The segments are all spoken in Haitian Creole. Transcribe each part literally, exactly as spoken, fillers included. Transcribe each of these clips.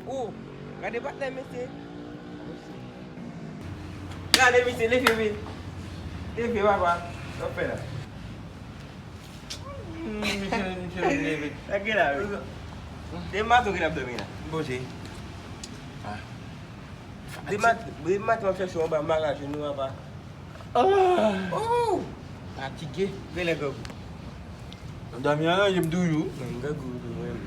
Oh, gade patnè mesye. Gade mesye, leve vit. Leve papa. Sa w fè la? Hmm, misye, misye leve. Sa gen la wi. De maton ki n ap dòmi la. Bon, se. Ah. De mat, de maton ap chèche w anba maraje nou apa. Oh! Fatige. Genlè grangou. Dòmi an ranje m toujou. Non, m grangou tou mwen.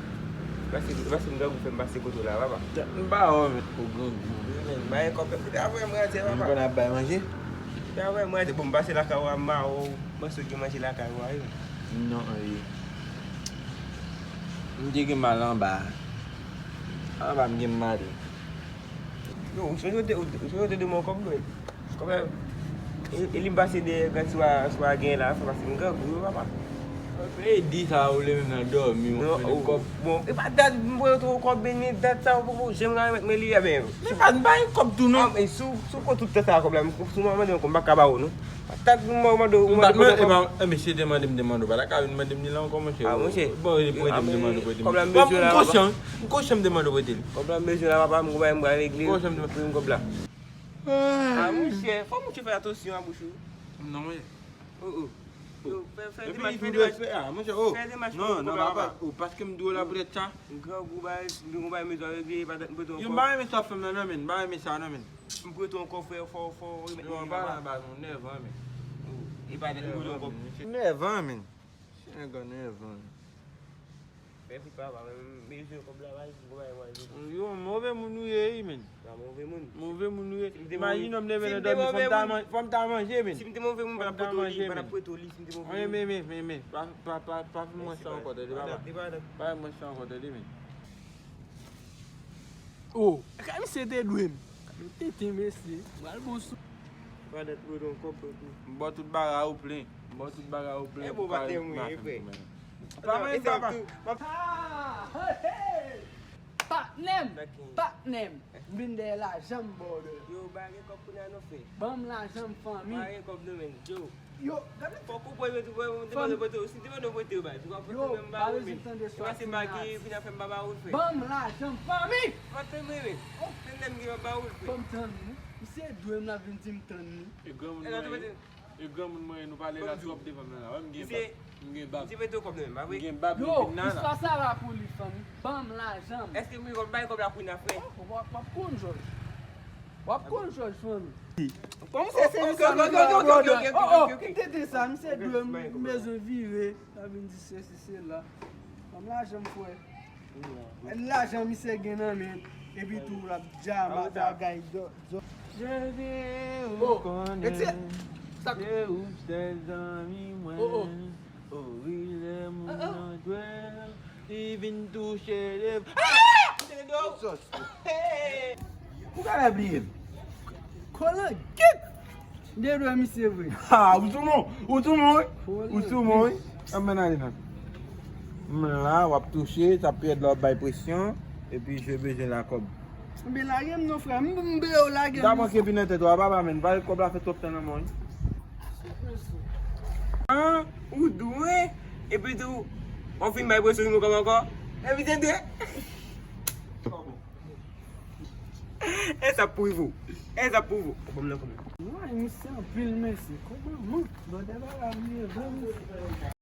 Pase, pase m grangou fè m pase kote w la papa. M pa wè w met pou grangou. Wi men, bay kòb. Ou ta voye m rete papa. M konn ap bay manje. Ou ta voye m rete. Bon, m pase lakay ou a, m ba ou mòso gen manje lakay ou a wi. Non, wi. M te gen mal anba. Anba m gen mal. Yo, ou sonje w te, ou sonje w te dwe mwen kòb mwen. Kòb la, e, e li m pase dèyè gad swa, swa gen la, fò pase m grangou wi papa. E di sa ou le menm nan dòmi, ou fè li kòb. Bon, e pa dat m voye w tou kòb, men dat sa ou poko janm ka remèt mwen li a, men. Men pa, m pa gen kòb tou non. Ah, men si w, si w pran tout tan sa a kòb la, si w mande yon kòb, m pa ka ba ou non. Patat m mande w, ou mande pou kòb. E mesye te mande m, te mande w, pa ta ka vin mande m li la ankò, monchè. Ah, monchè. Bon, e prete m, te mande w, prete m. Kòb la m bezwen la, papa. M konsyan, m konsyan m te mande w prete l. Kòb la m bezwen la, papa, m gon bagay m pral regle. M konsyan m te prete m kòb la. Ah, monchè, fò monchè fè atansyon a bouch ou. Non, monchè. Oh, oh. Yo, fè, fè demach, fè demach. Ah, monchè, oh. Fè demach pou kòb la, papa. Non, non, papa. Oh, paske m di w la poutèt sa. M grangou, bay, m gon bagay m bezwen regle, pa dat m prete w ankò. Yo, m pa renmen sa w ap fè m nan, non, men. M pa renmen sa, non, men. M prete w ankò, frè, fò, fò w remèt mwen li, papa. Yo, m pa nan baz, non, nèvan, men. Oh, e pa dat m prete w ankò. Nèvan, men. Chyen nèg la nèvan. Fè fout papa, men m bezwen kòb la, bay, m gon bagay m pral regle. Yo, move moun ou ye, wi, men. Pa move moun. Move moun ou ye. Imajine w m leve nan dòmi, fò m ta man-, fò m ta manje, men. Si m te move moun, m pa t ap prete w li, m pa t ap prete w li, si m te move moun. Men, men, men, men, men. Pa, pa, pa, pa fè mwen sa ankò, tande, papa. Pa fè mwen sa ankò, tande, men. Oh, kay misye te dwe m. Gade tenten, mesye. M pral bon sou. Pa dat m prete w kòb, frè. M ba w tout bagay ou plen. M ba w tout bagay ou plen. E bon, pa tèm wi, frè. Pa mwen, papa. Ah, hey, hey. Patnè m, patnè m. M vin dèyè lajan m, brother. Yo, pa gen kòb kounye a non, frè. Ban m lajan m, fanmi. Pa gen kòb non, men. Yo. Yo, gade. Fòk ou pran yo tou, mwen te mande w prete w. Si m te mande w prete yo, bay. Yo, pa bezwen tande swa ti nat. Ban m lajan m, fanmi. Pa tann mwen, men. Tann lè m gen pa ba ou l, frè. Ban m tann li. Misye dwe m la vin di m tann li. E granmoun mwen ye. E granmoun mwen ye, nou pale la twòp devan m nan la. Wè m gen bab. M gen bab. M gen bab, yo, istwa sa la pou li, fanmi. Ban m lajan m. Èske m gen kòb, bay kòb la kounye a, frè? W ap, w ap konn jòj. W ap konn jòj, fanmi. Kòm se, se, ok, ok, ok. Tete sa, misye dwe m, m bezwen vire. L ap vin di sesi, sela. Ban m lajan m, frè. Lajan misye gen nan men, epi tou l ap djama bagay dò. Je veux ou konnen, se ou sèl zanmi mwen. O wi, lè moun nan jwe, li vin touche devan. Ou ka la bliye m. Kolan git! De dwe misye vre. Ha, ou sou mwen, ou sou mwen, wi. Ou sou mwen, wi. Ann men ale nan. M la, w ap touche, sa pèd la w ap bay presyon, epi je bezwen la kòb. Enben lage m non, frè. M, m vle w lage m. Da manke vin nan tèt ou a, papa, men. Pale kòb la fè twòp tan nan men w, wi. An, ou dwe, epi tou, w ap fin bay presyon nou kòb ankò. Epi tete. E sa pou vou. E sa pou vou. Bon, m nan kòb la. Woy, misye anpil, mesye. Kòman mank? Bòdè pa la vle vre, mesye.